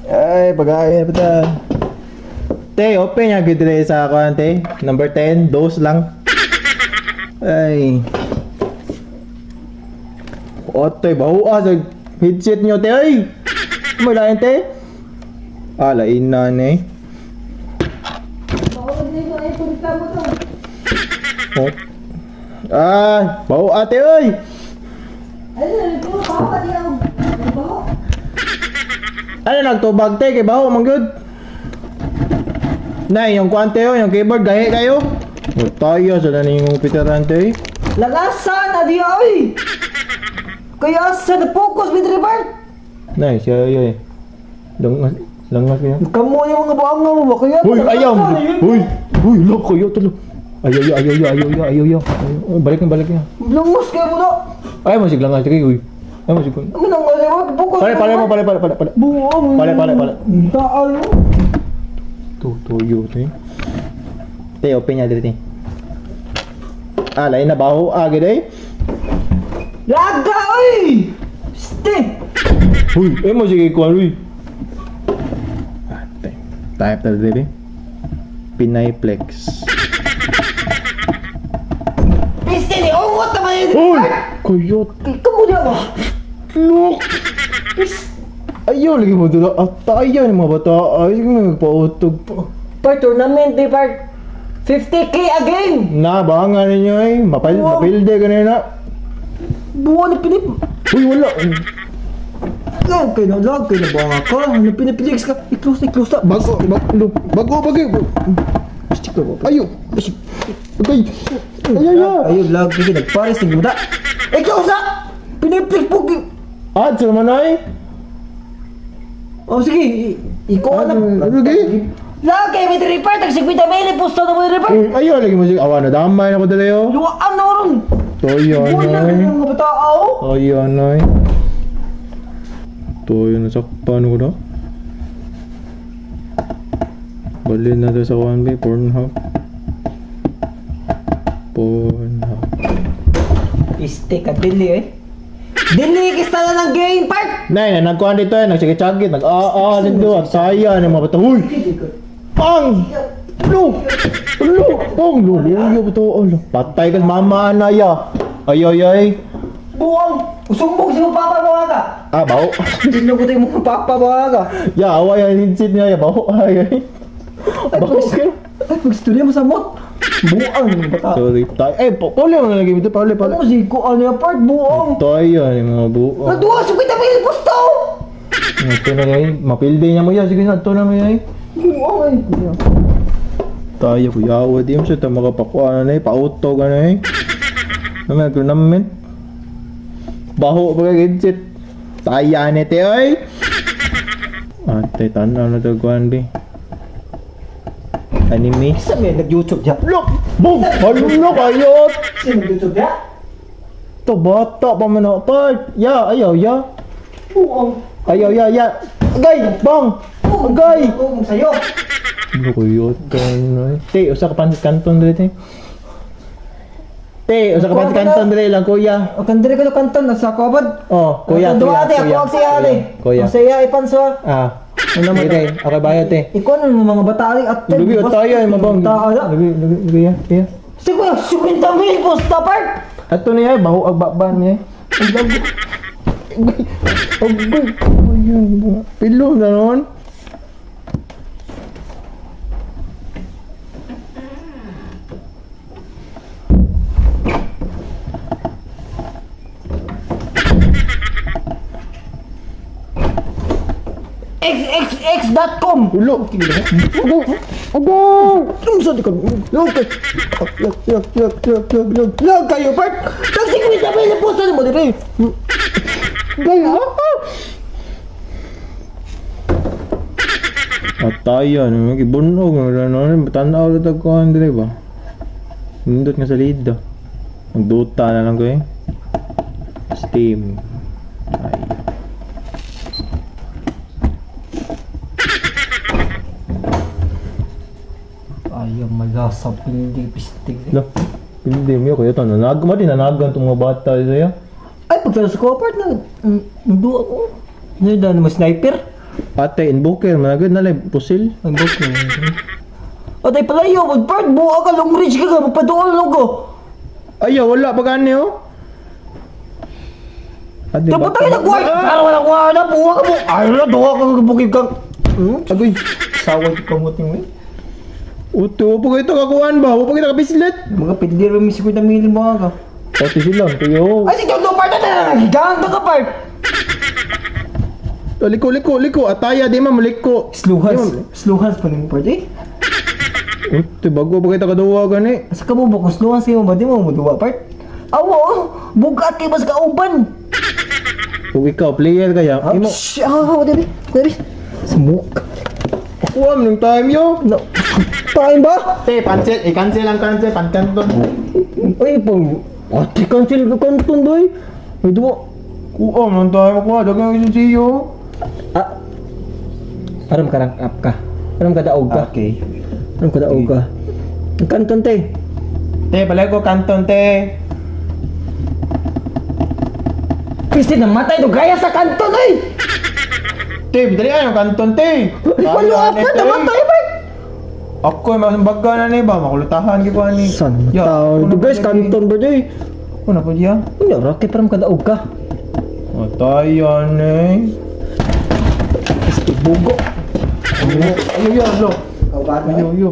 Ay, pag-aaya pa ta. Te, open niya gud dire sa kuan te. Number 10, dose lang. Ay. Otoy, bawa sa headset niyo te ay. Malain te. Ah, lain na ni. Oh. Ah, bawa ate oy. Ano nagtubag te kay baho man gyud. Nay, yung kuan te oy, yung keyboard gahi kayo. Tayo sa na yung pitaran te. Lagasan na di oy. Kaya sa na focus with revert. Nay, siya oy. Langas, langas kayo. Kamo yung mga buang mo ba kaya? Hoy, ayaw. Hoy, hoy, loko kayo tulo. Ayaw, ayaw, ayaw, ayaw, ayaw, ayaw. Balik na, balik na. Langas kayo mo na. Ay, mo siglangas sige, uy. Ay, mo siglangas. Ano nang kasi focus. Pare, pare mo, pare, pare, pare, pare. Buang. Pare, pare, pare. Taal mo. Tuyo, te. Te, open niya dito. Ah, lain na baho. Ah, gede. Laga, oy! Ste! Uy, eh mo sige kuan, uy. Ah, te. Type na dito. Pinayplex. Piste ni ungot naman yun. Uy! Kuyot. Kamu diya ba? Look! Ayaw, lagi mo dala. At ayaw ni mga bata. Ay, sige magpautog pa. Par tournament, di par. 50K a game! Na, baka ninyo eh. Mapilde ka na yun na. Buwan na pinip... Uy, wala. Lag kayo na, lag kayo na baka ka. Ano pinipilix ka? I-close na, i-close na. Bago, bago, bago, bago. Ayaw! Okay. Ayaw, ayaw. Ayaw, lag kayo. Nagpares na gimata. I-close na! Pinipilix po. Ah, sa naman ay? Oh, sige. Ikaw na. Sige. Lag kayo, may report. Nagsigwita may pusto na mo report. Uy, ayaw, lagi mo sige. Awa na, damay na ko dala yo. Luwaan na ron. Toyo na. Nay. Mga batao. Toyo nay. Toyo na sakpan ko na. Balin na to sa 1B, Pornhub. Pornhub. Iste ka, dili eh. Dili, kista na ng game part! Nay, nagkuhan dito eh, nagsigit-sagit, nag-aa dito, at saya ng mga bata. Uy! Pang! Lo! Lo! Pang! Lo! Lo! Lo! Patay ka mama anaya. Ay, ay, ay. Buwang! Usumbong si mong papa mo ka! Ah, baho. Tingnan ko tayo mong papa mo ka. Ya, away ang headset niya, ya, baho. Ay, ay. Baho kayo. Ay, pag-istorya mo sa mot. Buang yung bata. Sorry, tayo. Eh, pauli mo na lagi dito, pauli, pauli. Ano si ko, ano yung part, buang. Tayo, yung mga buang. Nagduwa, sukita mo yung pusto! Ito na kayo, mapilde niya mo yan. Sige na, ito na mo yan. Buang ay. Tayo, kuyawa di mo siya. Ito makapakuha na eh, pauto ka na eh. Naman, tournament. Baho pa kay headset. Taya ni te, oy! Ate, tanaw na ito, Guan, be. Anime. Isa may nag-YouTube niya. Look! Boom! Hala kayo! Isa nag-YouTube niya? Ito, bata pa man ako. Part! Ya, ayaw, ya. Buang. Ayaw, ya, ya. Agay! Bang! Agay! Buang sa'yo. Ano kayo? Te, usa ka pansit kanton dito, te. Te, usa ka pansit kanton dito lang, kuya. O, kandiri ko na kanton. Nasa kabad. Oh, kuya, kuya, kuya. Ako ang siya, ate. Kuya. Ang siya, ipanso. Ah. Ano naman, te? Okay, bayad, te. Ikaw na mga bata at Lugi, o tayo, ay mabang. Lugi, lugi, lugi, ya, ya. Sige, 50,000 posta part! Ato na yan, baho ang bakban niya. Ang lago. Agay. Ayun, pilo na nun. xxx.com. Ulo. Ago! Unsa di ka? Log log log log log log log log kayo part. Tag 50,000 posta mo diri. Gaya. Atayan, gibunog na no, tan-aw ra tag kuan dire ba. Nindot nga sa lida. Magduta na lang ko eh. Steam. Ay. Ayaw malasa pindi pistig. Lah, pindi mo kayo to nanag mo din nanagan tong mga bata sa'yo. Ay pagkala sa ko part na nagduwa ko. Ano na mo sniper? Ate, invoker, managod na lang, pusil. Ang bukid. Atay palayo, part buwa ka, long range ka ka, magpaduol lang ko. Ay, wala pa gani oh. Ate, Tapos tayo nagkuha. Para wala kuha na, buwa ka mo. Ay, wala, duwa ka, bukid ka. Agoy. Saway ka mo tingin. Uto, pa kayo kakuan ba? Wa pa kita kabislet. Mga pindir mo si Kuya Mili mo ka. Ate sila, tuyo. Ay, si Tondo part na na, ka part. Liko, liko, liko. Ataya, di man maliko. Sluhans, sluhans pa nimo part eh. Uto, bago pa kita kaduwa gani. Asa ka mo ba kung sluhans mo ba di mo moduwa part? Awo, bugat kay mas kauban. Kung ikaw, player kaya, imo. Ah, dali, dali. Smoke. Kuha mo ng time yo. No. Time ba? Te, pansel, i-cancel ang cancel, pankanton. Ay, pang... Ate, cancel ka kanton, boy. Ay, duwa. Kuha mo ng time, kuha, dagang yung siyo. Ah. Aram ka rank up ka. Aram ka daog ka. Okay. Aram ka daog ka. Ang kanton, te. Te, balik ko kanton, te. Piste na matay do gaya sa kanton, ay! Te, dali ay ang kanton, te. Wala ka, namatay, ba? Ako, mas baga na ni ba? Makulutahan ki ko ani. Saan Ya, matay? ako Do na guys, po dyan, kanton ba, day? Ako na po diya. Ano, rocket parang ka daog ka. Matayan eh. Piste, bugo. Ayo, ayo, ayo. Ayo, ayo.